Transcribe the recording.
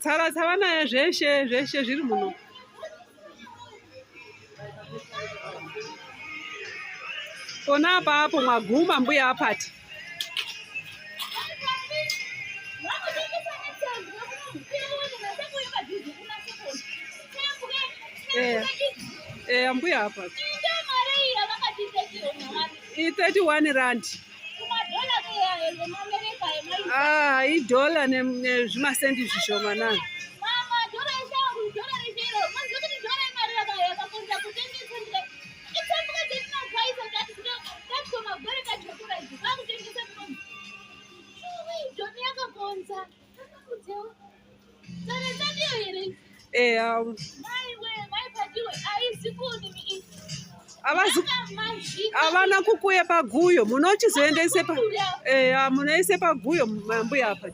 Tsaratsa vanayo zveshe zveshe zviri muno. Pona apapo mwaguma mbuya apati. Eh, eh, mbuya apati. I 31 rand. Ah, idhola nezvimasendi zvishomanana. Eya. Havana kukuya paguyo munochizoendese pa eya munoise paguyo mambuya apa.